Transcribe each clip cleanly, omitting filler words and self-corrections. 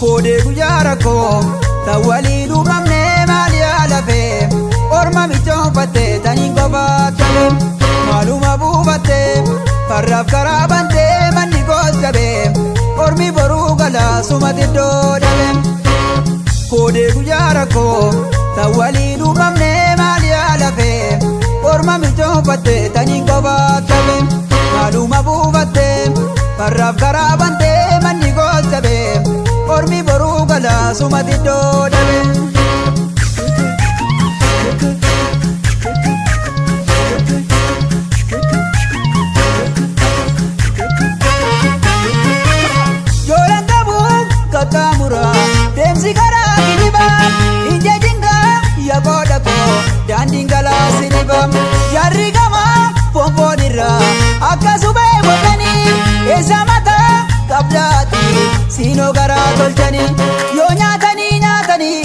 Koodee guyyaa rakkoo tan walii dhuunfamnee maal yaa orma michoonfattee taniin qofaa maaluma buufattee farraaf karaa bantee manni koos jabee ormi boruu galaa sumati iddoo dhabe. Koodee guyyaa rakkoo tan walii dhuunfamnee maal yaa orma michoonfattee taniin qofaa maaluma buufattee farraaf karaa bantee manni koos jabee ormi boruu galaa sumati iddoo dhabe. Joolaan qabu qaxxaamura deemsi karaa gidibaa ija jingaa yaaqoo koo daandiin galaa siriba jaarri gamaa foonfoon irraa akka suphee godhanii eessa mataa qabdaati siinoo garaa tolchanii yoo nyaatanii nyaatanii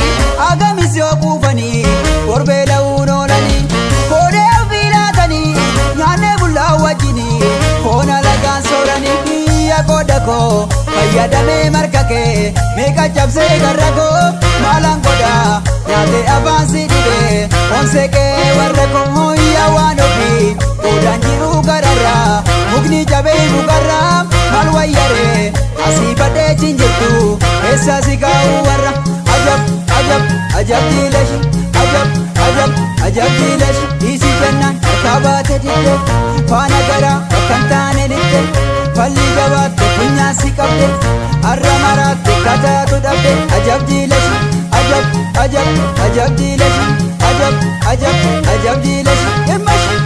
agamis yoo quufanii korbee la'uun oolanii koodee ofii laatanii nyaannee bullaa wajjinii foon alagaan sooranii yaaqoo koo fayyadamee marga kee meeqa cabsee garra koo maalaan godhaa nyaatee afaan si dhibee onseqee warra koo hooyyaa waan ofii qoodaan jiru gararraa mukni jabee mukarraa maal wayyaree asii badhee jirtu eessa si kaa'u warra ajab ajab ajab diilashi ajab ajab ajab diilashi dhiisii jennaan harkaa baate didde faana garaa bakka hin taane lixxe falli jabaatte funyaan si qabde har'a maraatte kataatu dhabde ajab diilashi ajab ajab ajab diilashi ajab ajab ajab diilashi dhimmashi.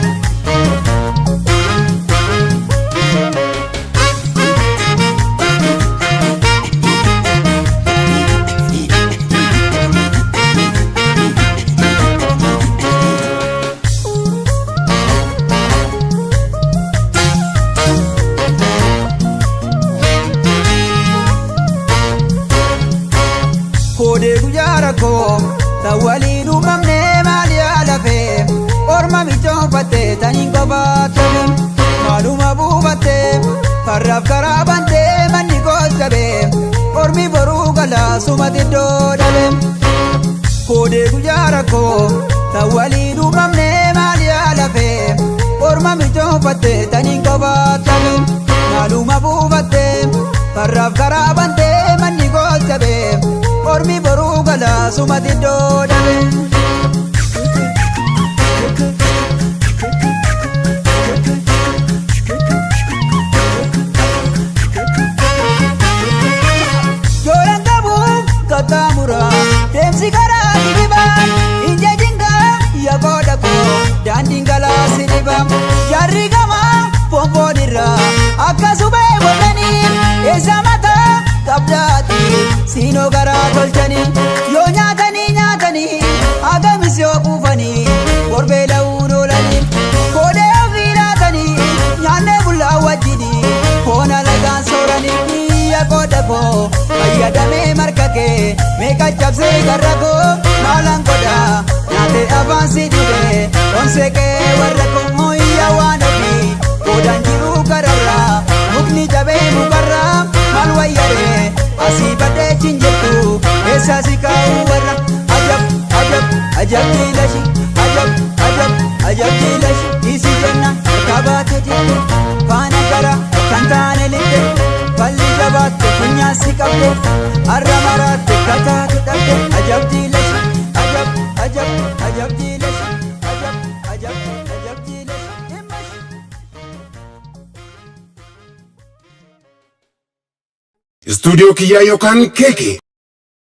Koodee guyyaa rakkoo tan walii dhuunfamnee maal yaa lafee orma michoonfattee taniin qofaa tafe maaluma buufattee farraaf karaa bantee manni koos jabee ormi boruu galaa sumati iddoo dhabe. Koodee guyyaa rakkoo tan walii dhuunfamnee maal yaa lafee orma michoonfattee taniin qofaa tafe maaluma buufattee farraaf karaa bantee manni koos jabee ormi boruu galaa sumati iddoo dhabe. Joolaan qabu qaxxaamura deemsi karaa gidibaa ija jingaa yaaqoo koo daandiin galaa siriba jaarri gamaa foonfoon irraa akka suphee godhanii eessa mataa qabdaati siinoo garaa tolchanii yoo nyaatanii nyaatanii agamis yoo quufanii korbee la'uun oolanii koodee ofii laatanii nyaannee bullaa wajjinii foon alagaan sooranii yaaqoo koo fayyadamee marga kee meeqa cabsee garra koo maalaan godhaa nyaatee afaan si dhibee onseqee warra koo hooyyaa waan ofii qoodaan jiru gararraa mukni jabee mukarraa maal wayyaree asii badhee jirtu eessa si kaa'u warra ajab ajab ajab diilashi ajab ajab ajab diilashi dhiisii jenna harkaa baate didde faana gara bakka hin taane lixxe falli jabaatte funyaan si qabde har'a maraatte kataatu dhabde ajab diilashi ajab ajab ajab diilashi ajab ajab ajab diilashi dhimmashi. Istuudiyoo kiyyaa yookaan keekee.